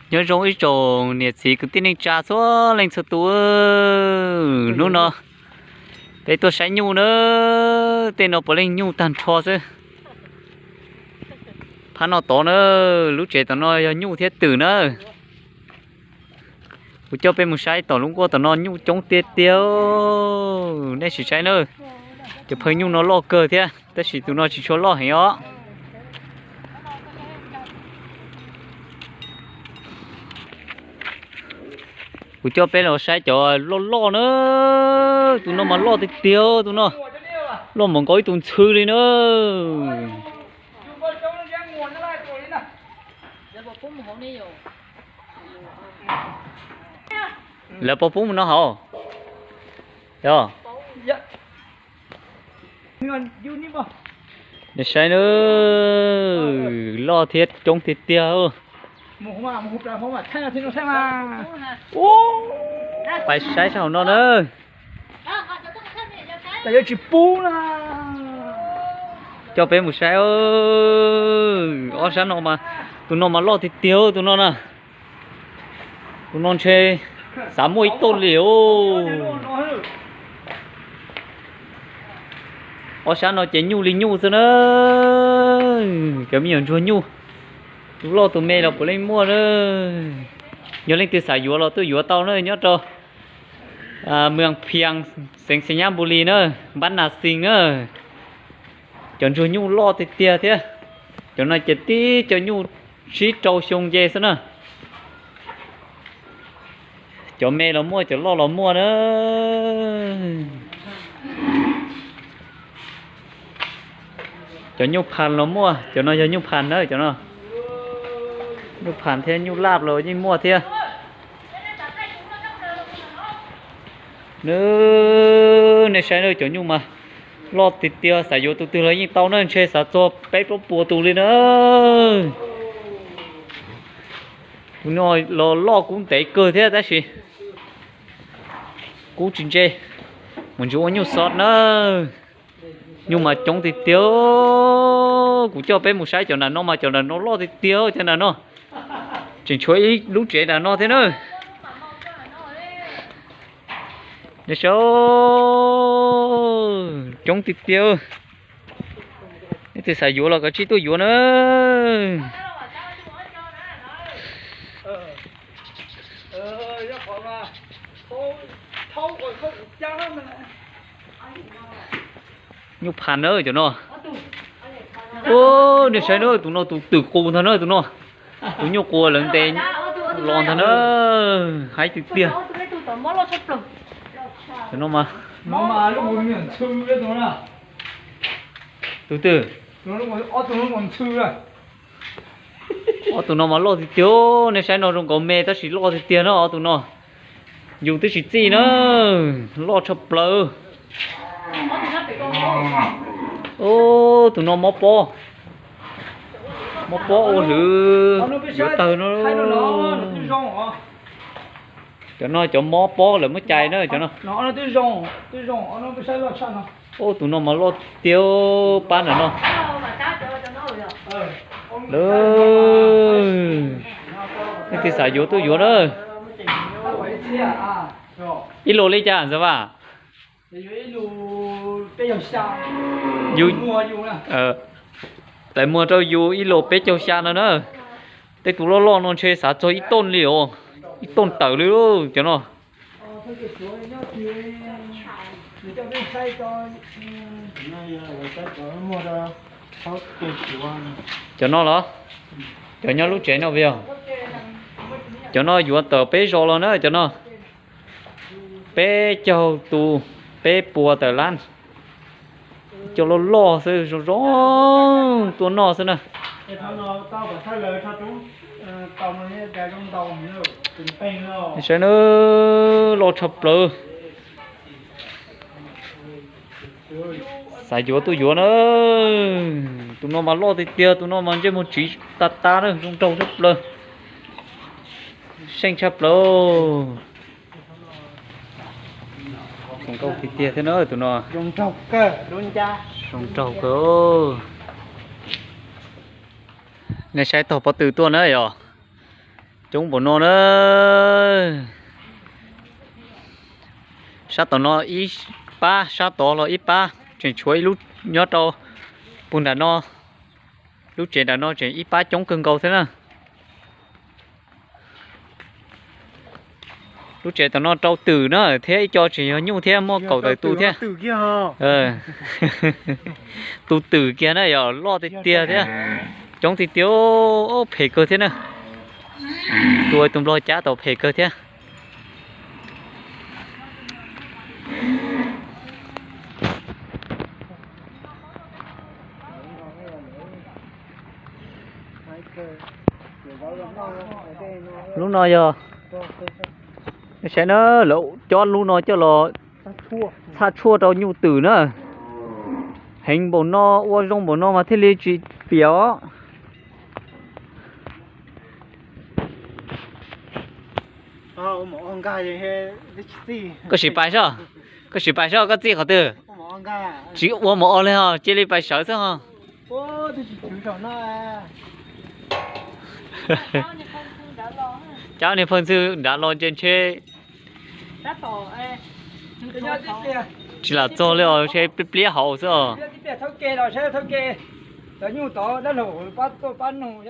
Nyob zoo ib tsoom niam txiv kwv tij neej tsa txhua leej txhua tus, hnub no peb tuaj saib nyuj na, tej no puav leej nyuj tag nrho xwb. Phab no tod na, lub tsev tom no yog nyuj thiab twm na. Kuv coj peb mus saib tom lub nkuaj tom no nyuj coob tiag tiag. Nej sim saib na, cov phaw nyuj no loj kawg thiab tab sis tus no tsis tshua loj heev os. Kuv coj peb los saib cov loj loj na. Tus no mas loj tiag tiag, tus no loj npaum nkaus ib tus ntxhw li na. Lawv puas pub mus no hauv? Yog. Nej saib na, loj thiab coob tiag tiag. Pais saib sab hauv no na. Coj peb mus saib, ob sab no mas, tus no mas loj tiag tiag tus no na. Tus no ntshe xav muaj ib toj li os. Ob sab no ces nyuj li nyuj xwb na. Cov me nyuam ntsuag nyuj, tus loj tus me los puav leej muaj na. Yog leej twg xav yuav los tuaj yuav tau na, nyob rau Mws Phias, xeev Xais Nyab Npus Lis na, npab Nas Xis na. Cov ntsuag nyuj loj tiag tiag thiab. Cov no ces tib co nyuj tsib rau xyoo nce xwb na. Cov me los muaj, cov loj los muaj na. Cov nyuj phas los muaj, cov no yog nyuj phas na, cov no nyuj phas thiab nyuj laj los yeej muaj thiab. Nej saib na, cov nyuj mas loj tiag tiag, xav yuav tus twg los yeej tau na, ntshe xav txog peb plaub puas tus li na. Tus no los loj kub ntev kawg thiab tab sis kub tsis ntse, mus ntsis ua nyuj xov na. Nyuj mas coob tiag tiag. Kuv coj peb mus saib cov nram no mas cov nram no loj tiag tiag, cov nram no. Tseem tshuav ib lub tsev nram no thiab na. Nej saib, coob tiag tiag. Nej twg xav yuav los kav tsij tuaj yuav na. Nyuj phas na cov no. Nej saib na, tus no tus twm qus ntag na tus no. Tus nyuj qus lawv ntes los ntag na. Haib tiag tiag. Cov no mas, tus twg? Ob tug no mas loj tiag tiag, nej saib no zoo nkaus me tab sis loj tiag tiag na ob tug no. Yus twb tsis txij na, loj tshaj plaws. Tus no mob pob, mob pob ua hwv yuav tawg no. Cov no cov mob pob lawv muab cais na cov no. Tus no mas loj tiag, pab ntawm no. Lawv, nej twg xav yuav tuaj yuav na. Ib lus li cas ntxawm Vam? Yus, pais muag rau yus ib lus peb caug xya no na. Tej tus loj loj no ntshe xav txog ib tooj li os, ib tooj tawm li cov no. Cov no los? Cov nyob lub tsev no yog? Cov no yuav tawm peb zos los na cov no. Peb caug tus, peb puas tawm lab. Cov loj loj xwb, zoo zoo tuaj noj xwb na. Saib na, loj tshaj plaws. Xav yuav tuaj yuav na. Tus no mas loj tiag tiag, tus no mas ntsej muag tsiv tas tas na, zoo nraug tshaj plaws. Seej tshaj plaws. Zoo nkauj tiag tiag thiab na tus no. Zoo nraug kawg. Nej saib taug pob tw tuaj na yog. Coob npaum no na. Sab tom no ib pab, sab tod los ib pab, tseem tshuav ib lub nyob rau puag nram no. Lub tsev nram no tseem ib pab coob kawg nkaus thiab na. Lub tsev tom no rau twm na thiab ib co tseem yog nyuj thiab muaj kaum tawm tus thiab. Tus twm kiag na yog loj tiag tiag thiab. Coob tiag tiag, phem kawg thiab na. Tus tus nplog cav tau phem kawg thiab. Lub no yog, saib na, lawv cob lub no coj los txhaj tshuaj rau nyuj twm na. Heev npaum no, ua zoo npaum no mas thiaj li tsis piam os. Koj sim pais sob, koj sim pais sob, koj txij qhov twg? Tsis ua mov o li ho, cia li pais sawv xwb ho. Cab niag phaw ntxhw nrad los ntse ntshe tsis lam txog li os, ntshe pliab pliab hauv xwb os. Cov nyuj tod dab laug pab tuaj pab nug.